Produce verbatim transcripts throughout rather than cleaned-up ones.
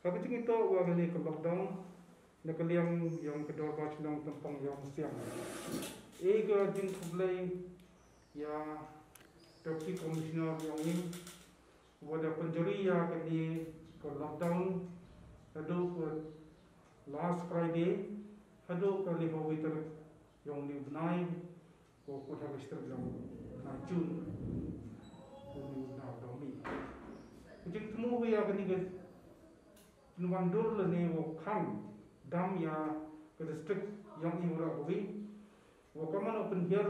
Haba jingito wa kane ka lockdown na ka liang yong ka dorbar chnong Tumpang yong Siang, e ka jingkhublei ya Deputy Commissioner yong i wa da pynjari ya kane ka lockdown haduh ka last Friday, haduh ka lehwi tarik yong ni bnai ko kut ha ka stret yong na June ko ni na dong mi. Ka jingthmu ya kane ka pynwandur lane wa khang dam ya ka district yong i wa ra wi wa ka man u pynhiar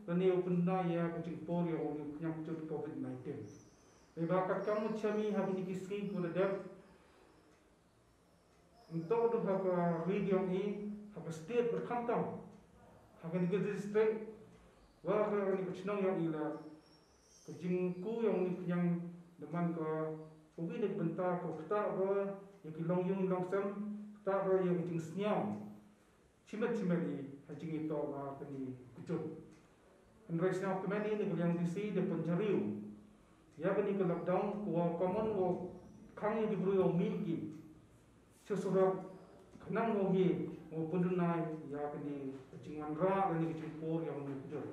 lane u pynna ya ka jingpor ya u khñiang jot covid nineteen. Ba kat kam u chami ha kine ki sngi ko da dep nto du ha ka ri yong i, ha ka state ba khamtam ha kane ka district wa ka kane ka chnong yong i la ka jingku yong ni khñiang da man ka uwi ne bynta ko kata ba ya ki long yung long sem, kata ba ya ka jingsniaw chimet chimet i ha jingito wa kane ka jot. Hynrei sniaw kmen i ne ka liang D C da pynjari ya kane ka lockdown ko wa ka mon wa khang ya ki bru yong mi ki Shisha khnang mo hi mo pundunai ya kane ka jingwanrah lane ka jingpor ya mo pujor.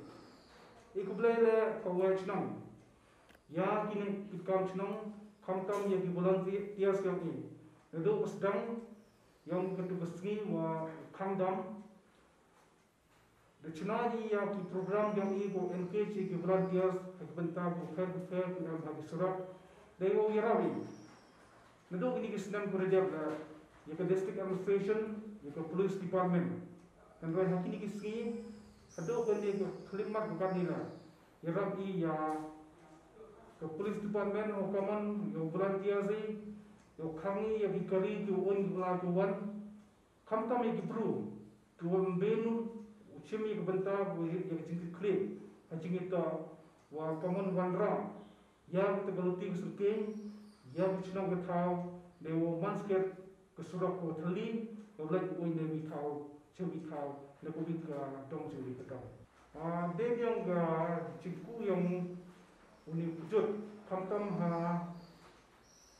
I khublei le ka wai chnong ya kine ki kam chnong khamtam ya ki volunteers yong i. Naduh ka sdang yong katu ka sngi wa khang dam Da chna i ya ki program yong i ko engage ki volunteers ha ki bynta ko pher ko pher ko em ha ki surok. Dei o yarap i. Naduh kini ki snem ko reject da ya ka district administration, ya ka police department. Hynrei ha kini ki sngi haduh kani ka khlimat ko kani la yarap i ya ka police department, o kaman ya volunteers i, ya khang i ya ki kari ki un ki bla ki wan. Khamtam ïa ki bru kiwa ym bynnud u shim ïa ka bynta, ïa ka jingkitkhlieh ha jingïatoh wa kammon wanrah ïa kata ka luti ka syrkeiñ, ïa ka shnong ka thaw, dei wa man skhet ka surok kawa thylli, kawa leit uwei na uwei thaw sha uwei thaw na ka wei ka dong sha uwei ka dong. Ah, dei biang ka jingkyrkhu ïa u, uni u kjut khamtam ha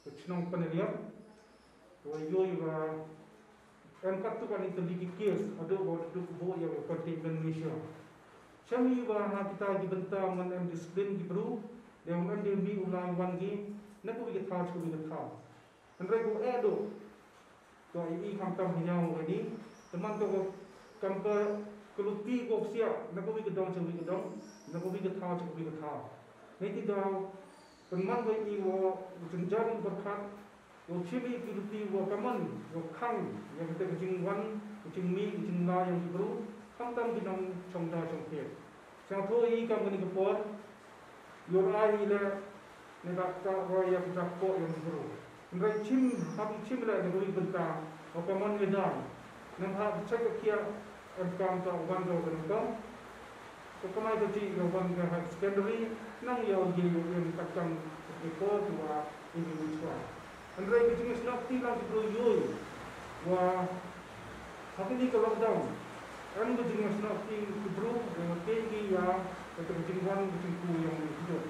ka shnong Panaliar. Wa ïohi wa em katto katne tylli ki case haduh ba dei ka buh ïa ka containment measure. Shem ïohi wa ha kita ki bynta man em discipline ki bru, dei wa em dei mih u lai wan ki na kawei ka thaw sha kawei ka thaw. Hynrei ko eh duh Toh i, i khamtam hi ïa u kani, tymmen toh ka kam ka ka luti ka psiah na kawei ka dong sha kawei ka dong, na kawei ka thaw sha kawei ka thaw. Neiti daw pynman wei i wa u jynjar u pyrkhat, u shim i ki luti wa kammon wa khang ïa kata ka jingwan, ka jingmih, ka jinglai ïa ki bru, khamtam ki nongshong daw shong thied. Sngewthuh i kam kani ka por, ïoh ai i leh ne da kata wa ïa ka jakpoh ïa u bru. Hynrei shim, hap i shim leh na kawei ka bynta wa kammon ïa dang. Nang hap check ka kiah em kam ka wan ka wan ka. Ka kamai ka jingïawan ka higher secondary, nang ïa u ïa u ïa ka kam ka por wa i ni u chwa. Hynrei ka jingïasnohkti lang ki bru ïohi wa ha kani ka lockdown em ka jingïasnohkti ki bru, dei wa tei ki ïa kata ka jingwan ka jingkiew ïa u kjut.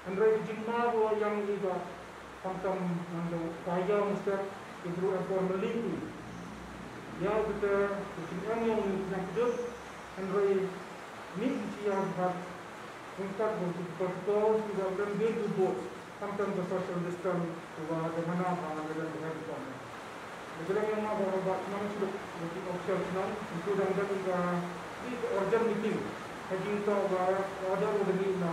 Hynrei ka jingma ruh ïa ngi ba khamtam ngan da paya mustep ki bru em por mylli ki ïa kata ka jingem ïa u kjut. Hynrei mih ki ïa bad ryngkat bad ki protocol ki ba lem dei ki buh. Khamtam ka social distance, wa da mana ba nga da lem bad ka. Da ka lem ïa nga ba ba nang sudut da ki official nang, itu dang da ka, ki urgent meeting. Ha jingto ba order u da ki na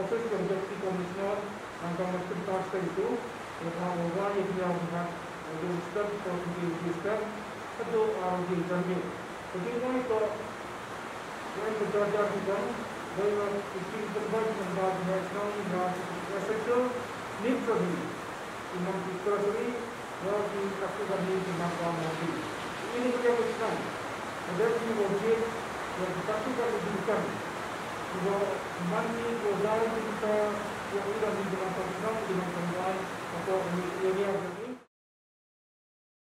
office ka deputy commissioner, nang ka mat pyntas ka itu, wa ba wa ïa ki ïa bad, wa da step, wa da step, ka do a di dan ni. Ka jingwan to, Wan ka jar jar ki dang, dei wan ki king pynban pynban ki nai shnong ki nai essential needs of me. Ki nong ki grocery, wa ki katu kani ki nong ka nong ki. Ini ki yang shnong. Ka dei ki nong ki, wa ki katu kani ki kan. Ki wa man ki wa dai ki ka, wa ki dang ki nong ka shnong, ki nong ka nai, atau ki area.